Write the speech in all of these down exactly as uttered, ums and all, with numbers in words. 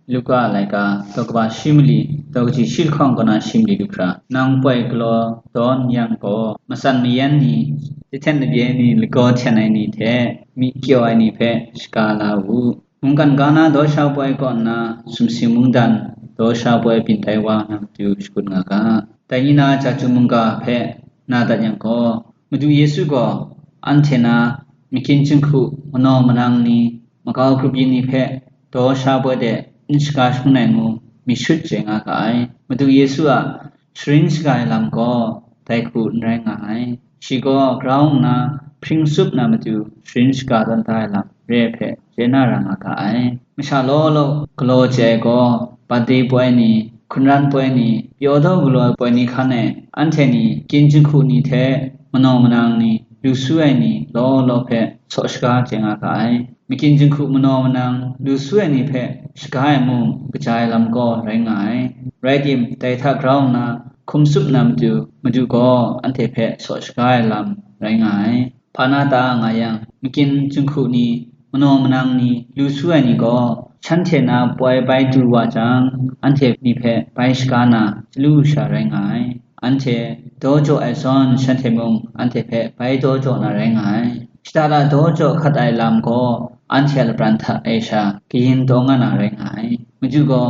Luka a laika, daw kaba shi mali, daw kaji shi lahkawng kaw na shi mali lu hkra, nang poi galaw dawn yang gaw, matsan mayan ni, jahten labye ni, lagaw hten ai ni hte myi kyaw ai ni hpe shaga la u. Mungkan ga na daw sha poi kaw nna, sumsing mungdan daw sha poi byin tai wa na matu shakut nga ga. Dai ni na chyeju mungga hpe na dat yang gaw, Madu Yesu gaw anhte na makyin jinghku manaw manang ni, makau grup yin ni hpe daw sha poi de n shaga shangun ai ngu myit shut chye nga ga ai. Madu Yesu a sharin shaga ai lam gaw dai hku n rai nga ai. Shi gaw grau nna hpring tsup na matu sharin shaga tawn da ai lam re ai hpe chye na ra nga ga ai. Masha law law galaw chye ai gaw, bate poi ni, hkunran poi ni, pyaw daw galaw ai poi ni hkan e, anhte ni kyin jinghku ni hte manaw manang ni, lu su ai ni law law hpe saw shaga chye nga ga ai. Makyin jinghku manaw manang lu su ai ni hpe shaga ai mung kaja ai lam gaw rai nga ai. Rai tim, dai hta grau nna hkum tsup na matu, Madu gaw anhte hpe saw shaga ai lam rai nga ai. Hpa na ta nga yang, makyin jinghku ni, manaw manang ni, lu su ai ni gaw, shanhte na poi bai du wa jang, anhte ni hpe bai shaga na, chyalu sha rai nga ai. Anhte daw jaw ai zawn, shanhte mung anhte hpe bai daw jaw na rai nga ai. Shada da daw jaw hkat ai lam gaw, anhte a lapran hta e sha kayin taw nga na rai nga ai. Maju gaw,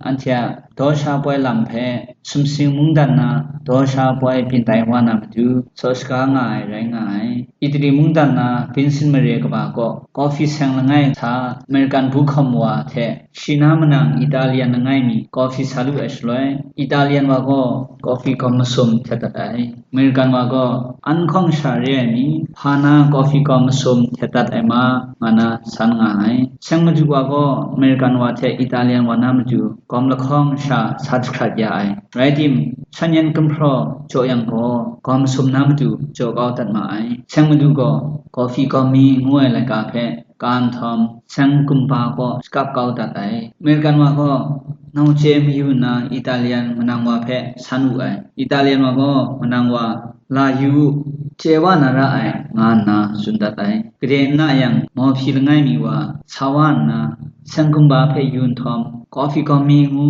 anhte a daw sha poi lam hpe sumsing mungdan na daw sha poi byin tai wa na matu, saw shaga nga ai rai nga ai. Itali mungdan na Vincent Maria kaba kaw, coffee seng langai hta American bu hkawm wa hte shi na manang Italian langai mi coffee sa lu ai shaloi, Italian wa gaw coffee gawm masum htet dat ai. American wa gaw, an hkawng sha re ai mi, hpa na coffee gawm masum htet dat ai ma, nga na san nga ai. Seng maju wa gaw, American wa hte Italian wa na maju, gawm lahkawng sha sa jahkrat ya ai. Rai tim, shan yan gumhpraw jaw yang gaw, gawm masum na matu jaw kau dat ma ai. Seng maju gaw, coffee gawm mi ngu ai laika hpe, ka nhtawm, seng kumba kaw shakap kau dat ai. American wa gaw, nau chye mayu nna Italian manang wa hpe san wu ai. Italian wa gaw, manang wa, la yu u, chye wa na ra ai, nga nna tsun dat ai. Gade n na yang, mawhpyi langai mi wa sa wa nna, seng kumba hpe yu nhtawm, coffee gawm mi ngu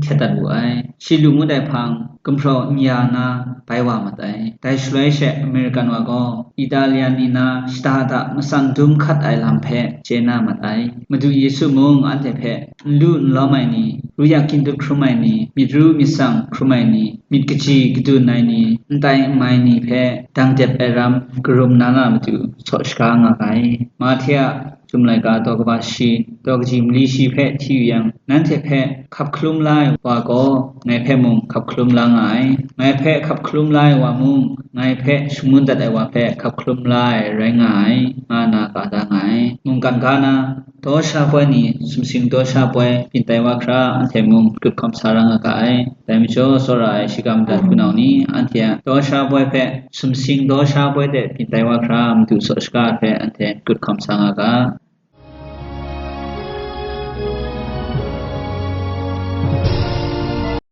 htet dat wu ai. Shi lu ngut ai hpang, gumhpraw n ya na bai wa mat ai. Dai shaloi she American wa gaw, Italian ni na shada da matsan dum hkat ai lam hpe chye na mat ai. Madu Yesu mung anhte hpe n lu n lawm ai ni, ru yak gindup hkrum ai ni, myit ru myit tsang hkrum ai ni, myit kaji kadun ai ni, n tai n mai ni hpe dang dep ai ram karum na na matu saw shaga nga ai. Mahte a Chyum laika daw kaba shi, daw kaji mali shi hpe hti yu yang, nanhte hpe hkap hkalum la ai wa gaw, ngai hpe mung hkap hkalum la nga ai. Ngai hpe hkap hkalum la ai wa mung, ngai hpe shangun dat ai wa hpe hkap hkalum la ai rai nga ai, nga na ka da nga ai. Mungkan ga na, daw sha poi ni, sumsing daw sha poi, byin tai wa hkra, anhte mung kut hkawm sa ra nga ga ai. Dai majaw, tsawra ai shikam dat hpunau ni, anhte a daw sha poi hpe, sumsing daw sha poi de byin tai wa hkra, madu saw shaga hpe anhte kut hkawm sa nga ga.